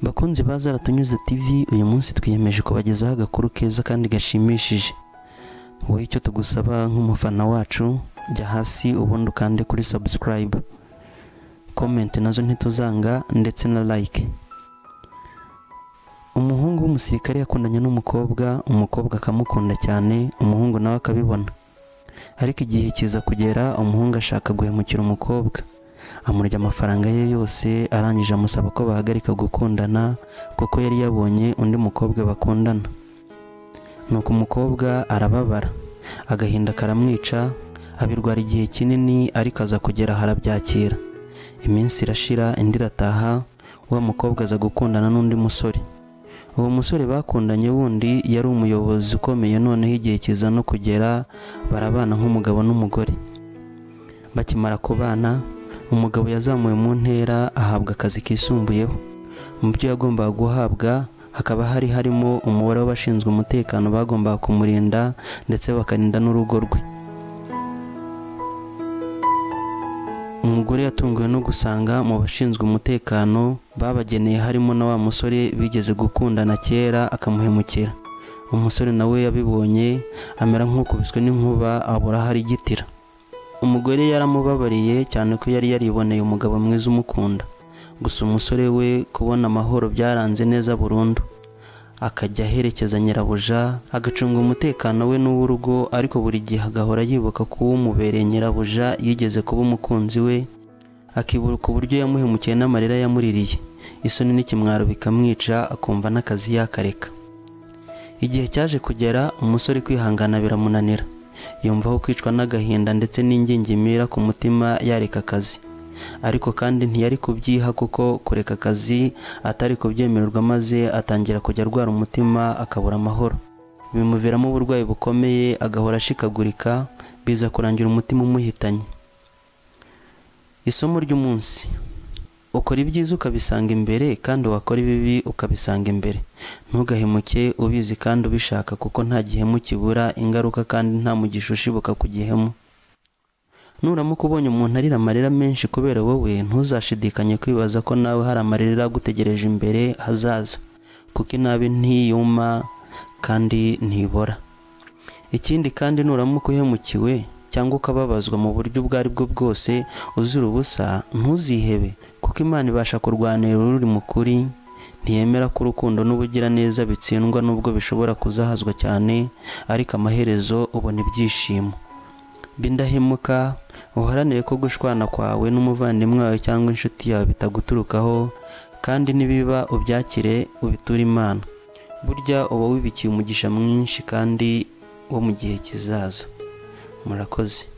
Bakunzi ba Zaratunyuze TV, uyu munsi twiyemeje kubagezaho agakuru keza kandi gashimishije. Wowe icyo tugusaba nk'umufana wacu, jya hasi ubundi ukande kuri subscribe, comment nazo ntituzanga, ndetse na like. Umuhungu w'umusirikare yakundanye n'umukobwa, umukobwa akamukunda cyane, umuhungu nawe akabibona. Ariko igihe kiza kugera, umuhungu ashaka guhemukira umukobwa, amurya amafaranga ye yose, arangije amusaba ko bahagarika gukundana kuko yari yabonye undi mukobwa bakundana. Nuko umukobwa arababara, agahinda karamwica, abirwara igihe kinini, ariko aza kugera aho arabyakira. Iminsi irashira, indi irataha, wa mukobwa aza gukundana n'undi musore. Uwo musore bakundanye wundi yari umuyobozi ukomeye, noneho igihe kiza no kugera barabana nk'umugabo n'umugore. Bakimara kubana, umugabo yazamuwe mu ntera ahabwa akazi kisumbuyeho. Mu byo yagombaga guhabwa hakaba hari harimo umubare w'abashinzwe umutekano bagombaga kumurinda ndetse bakarinda n'urugo rwe. Umugore yatunguwe no gusanga mu bashinzwe umutekano babageneye harimo na wa musore bigeze gukundana kera akamuhemukira. Umusore nawe yabibonye amera nk'ukubiswe n'inkuba, abura aho arigitira. Umugore yaramubabariye cyane ko yari yariboneye umugabo mwiza umukunda. Gusa umusore we kubona amahoro byaranze neza burundu, akajya aherekeza nyirabuja, agacunga umutekano we n'uw'urugo, ariko buri gihe agahora yibuka ko umubereye nyirabuja yigeze kuba umukunzi we, akibuka uburyo yamuhemukiye n'amarira yamuririye, isoni n'ikimwaro bikamwica, akumva n'akazi yakareka. Igihe cyaje kugera, umusore kwihangana biramunanira, yumva aho kwicwa n'agahinda ndetse n'ingingimira ku mutima yareka akazi. Ariko kandi ntiyari kubyiha kuko kureka akazi atari kubyemererwa, maze atangira kujya arwara umutima akabura amahoro, bimuviramo uburwayi bukomeye, agahora ashikagurika, biza kurangira umutima umuhitanye. Isomo ry'umunsi: ukora ibyiza ukabisanga imbere, kandi wakora ibibi ukabisanga imbere. Ntugahemuke ubizi kandi ubishaka, kuko nta gihemu kibura ingaruka kandi nta mugisha ushibuka ku gihemu. Nuramuka ubonye umuntu arira amarira menshi kubera wowe, ntuzashidikanye kwibaza ko nawe hari amarira agutegereje imbere hazaza, kuko inabi ntiyuma kandi ntibora. Ikindi kandi, nuramuka uhemukiwe cyangwa ukababazwa mu buryo ubwo ari bwo bwose uzira ubusa, ntuzihebe, kuko Imana ibasha kurwanira uri mu kuri. Ntiyemera ko urukundo n'ubugiraneza bitsindwa nubwo bishobora kuzahazwa cyane, ariko amaherezo ubona ibyishimo. Bindahemuka, uharanire ko gushwana kwawe n'umuvandimwe wawe cyangwa inshuti yawe bitaguturukaho, kandi nibiba ubyakire ubiture Imana. Burya uba wibikiye umugisha mwinshi kandi wo mu gihe kizaza. Murakoze.